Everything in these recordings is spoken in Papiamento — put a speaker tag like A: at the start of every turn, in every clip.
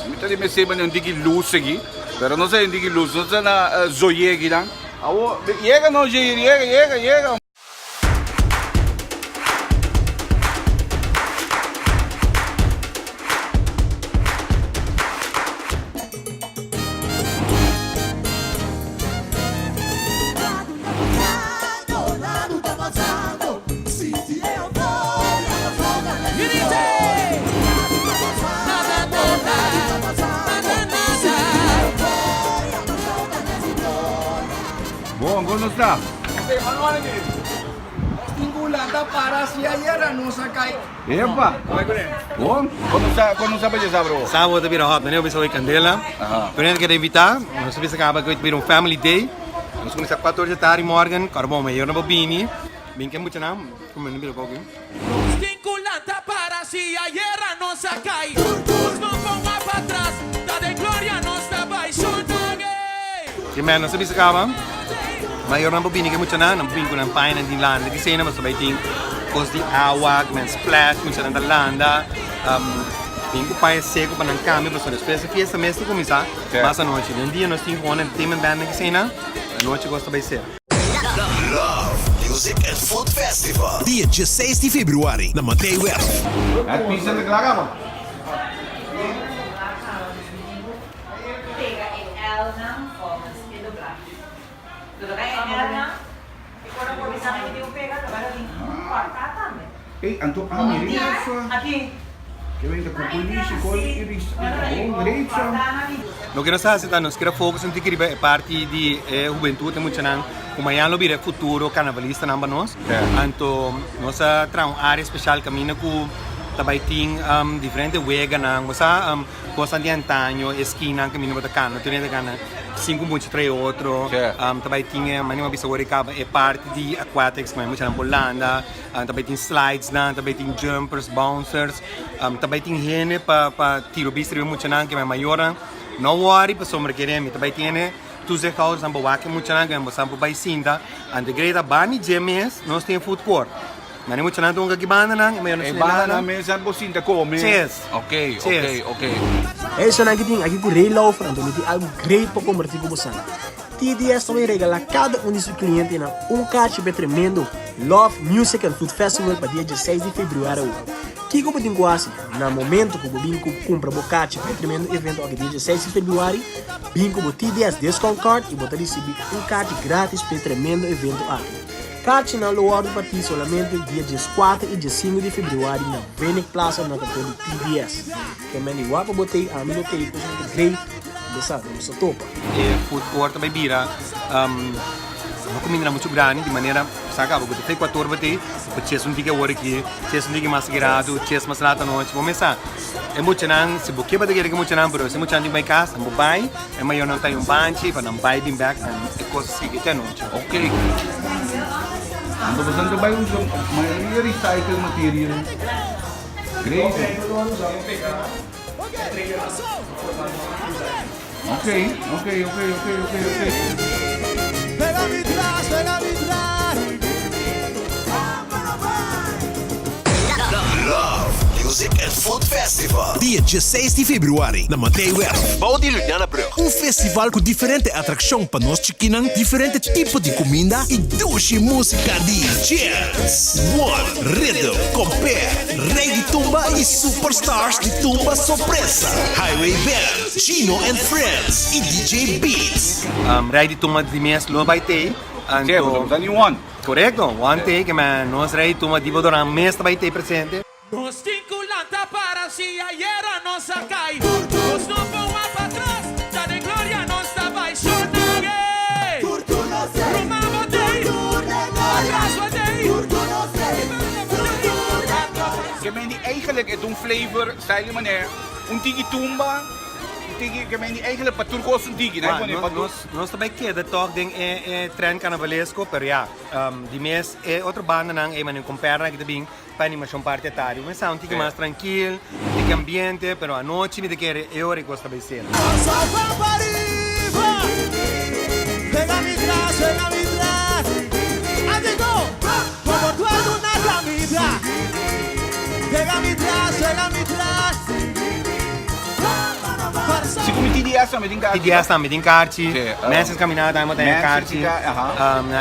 A: Mi ta di mester mane un tiki luz aki, pero no sa un tiki luz, no sa na zoye akinan. Awo, yega no Jair, yega, yega, yega. Bon, kon nos ta?
B: Nos tin ku lanta para si ayera nos a kai.
A: Epa! Bon, kon nos ta, kon nos ta pa bro?
C: Sabo ta bira hot, meneer bisa hoy candela. Pero net kere invita, nos bisa caba ku bira un family day. Nos kuminsa 4 or di tardi morgen, kòrda bon, mayor no por bini. Bin ke muchanan, ku mi bira koki.
D: Nos tin ku lanta para si ayera nos a kai. Nos no por wak patras, ta den gloria nos ta bai shonage.
C: Ke men nos a bisa kaba, mayornan por bini ke muchanan, nan por bini ku nan pañanan di landa ki sena, pasobra bai tin kos di awa, ku men splash, muchanan ta landa, bin ku paña seku pa nan kambia, pasobra despues e fiesta mes ta kuminsá mas anochi. Den dia nos tin gewoon entertainment band nan ki sena, anochi kos ta bai ser.
E: Love, Music and Food Festival, dia dieseis di februari na Matei Werf.
A: Het pizza ta kla kaba? Ey, anto ami refa. Ke wen ta kukulishi kol i ris bon recha.
C: Loke nos ta hasi ta nos kere focus un tiki riba e parti di e hubentud e muchanan ku mañana lo bira e futuro karnavalistanan pa nos. Anto nos a traha un area special kaminda ku ta bai tin diferente weganan, bo sa kosnan di antaño, e skinan kaminda bo ta kana, tur hende ta kana sin ku mucha trae otro. Ta bai tin e manera mi a bisa awor e kaba e parti di aquatics ku e muchanan por landa. Ta bai tin slidesnan, ta bai tin jumpers, bouncers, ta bai tin hende pa pa tiro bista riba e muchanan ke mayornan no worry pasobra kere mi ta bai tin hende toezichthoudersnan pa wak e muchanan ke boso por bai sinta anto greta banda dje mes nos tin e food court nan e muchanan ta hunga aki bandanan e mayornan
A: E
C: sinta
A: bandanan mes nan por sinta kome.
C: Cheers.
A: Ok, ok,
C: Cheers.
A: ok.
F: Hey so nan ki tin aki ku Ray Laufer anto mi tin algu great pa komparti ku bosan. TDS ta bai regalá kada un di su klientenan un kachi pa e tremendo Love, Music and Food Festival pa dia dieseis di febrüari awor. Kiko bo tin ku hasi? Na momento ku bo bin ku kumpra bo kachi pa e tremendo evento aki dia dieseis di febrüari, bin ku bo TDS Discount Card i bo ta risibí un kachi gratis pa e tremendo evento aki. Kachinan lo wòrdu partí solamente dia dieskuater i diesinku di febrüari na Venick Plaza na kantor di TDS. Ke men di wak pa bo tei, ami lo tei, kosnan ta great. Bo sa, bo sa topa.
C: E food court ta bai bira no kumindanan muchu grandi di manera sa kaba ku ta fe kuator bo tei bo ches un tiki awor aki ches un tiki mas gradu ches mas laat anochi bo mesa e muchanan si bo ke bo ta kere ku e muchanan pero si e muchanan tin bai kas nan bo bai e mayornan ta un banchi pa nan bai bin bek e kos a sigui te anochi.
A: Ok. Anto boso ta bai usa mayoria recycle material. Great. Ok, ok, ok, ok, ok, ok.
E: Love, Music and Food Festival, dia dieseis di februari na Matei Werf, bou di Lunianabrug. Un festival ku diferente atrakshon pa nos chikinan, diferente tipo di kuminda i dushi músika di Jazz, One, Rhythm, Compare, Rey di Tumba y Superstars di Tumba Sorpresa, Highway Band, Gino and Friends y DJ Beats.
C: Rey di Tumba di mes lo bai tei.
A: Sí, pasobra ta ni one.
C: Korekto, one tei ke men nos Rey di Tumba di Bodoran mes ta bai tei presente.
D: Nos tin ku lanta para si ayera nos a kai. Nos no por wak patras, ta den gloria nos ta bai shonage. Ruman bo tei, atras bo tei.
A: Ke men di eigenlijk e ta un flavor style di manera un tiki tumba, un tiki ke men di eigenlijk pa tur kos un tiki, no?
C: Bueno, nos ta bai keda tok den e trend carnavalesko, pero ya, di mes e otro bandanan ei manera kompernan aki ta bin pa animashon parti atardi. Bo mester un tiki mas trankil, un tiki ambiente, pero anochi mi ta kere e ora e kos ta bai ser.
A: Si ku mi TDS tambe tin karchi.
C: TDS tambe tin karchi.
A: Sí.
C: Menses Caminada tambe bo ta haña
A: Menses
C: karchi.
A: aha.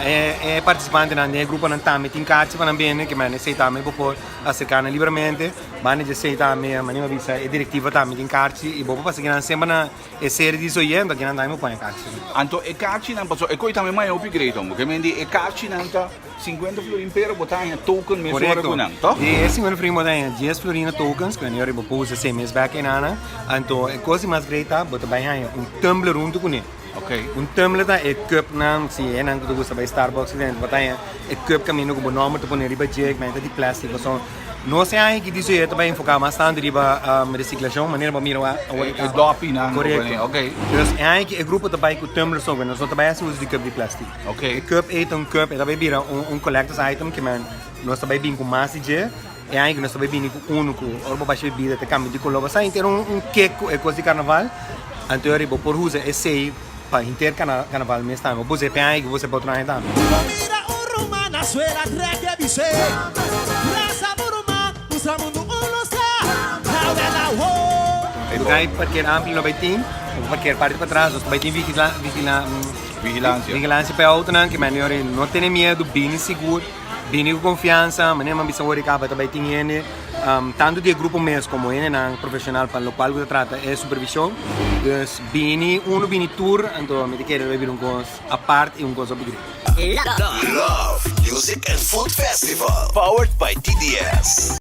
C: E partisipantenan den e gruponan tambe tin karchi pa nan bende, ke men esei tambe bo por aserká nan liberamente. Banda di esei tambe, manera mi a bisa, e direktiva tambe tin karchi i bo por pasa kinan semper na e sede di Zoye, anto kinan tambe bo por haña karchi.
A: Anto e karchinan, pasobra e koi tambe maña hopi great homber, ke men di e karchinan ta 50 florin pero bo ta haña token mesora ku nan, toh?
C: Di e 50 florin bo ta haña 10 florin na tokens, ku nan bo por usa esei mes bek einana. Anto e kos di mas great ta bo ta bai haña un tumbler huntu kuné. Un tumbler ta e cupnan, si e nan ku ta gusta bai Starbucks i bo ta haña e cup kaminda ku bo nòmber ta pone riba dje, ku ta di plastic. Pasobra nos e aña aki di Zoe ta bai enfoká mas tantu riba resiklashon, manera bo mira awor
A: E dòpinan.
C: Korekto. Dus e aña aki e grupo ta bai ku tumblers so, nos no ta bai hasi uso di cup di plastic. E cup ei ta un cup, e ta bai bira un collectors item ke men nos ta bai bin ku mas di dje. E aña ku nos ta bai bini ku unu ku ora bo basha bebida ta kambia di kolor. Bo sa henter un kek ku e kos di karnaval, anto ora bo por usa esei pa henter karnaval mes tambe. Bo por usa e pa e aña ku bo usa pa otro aña tambe.
D: Bo mira un ruman na suela trek e bis'é, Brasa bo ruman, mustra mundu un nos ta, Awela wo.
C: E lugar parker amplio no bai tin, bo parker parti patras, nos ta bai tin vigila, vigila,
A: Vigilancia.
C: vigilancia pa e autonan, ke manera no tene miedu, bini sigur. Bini ku konfiansa, manera mi a bisa wor kaba ta bai tin hende, tantu di e grupo mes komo hendenan profeshonal pa lokual ku ta trata e supervishon. Dus bini unu bini tur, anto mi ta kere bai bira un kos apart i un kos hopi grandi.
E: Love, Music and Food Festival, powered by TDS.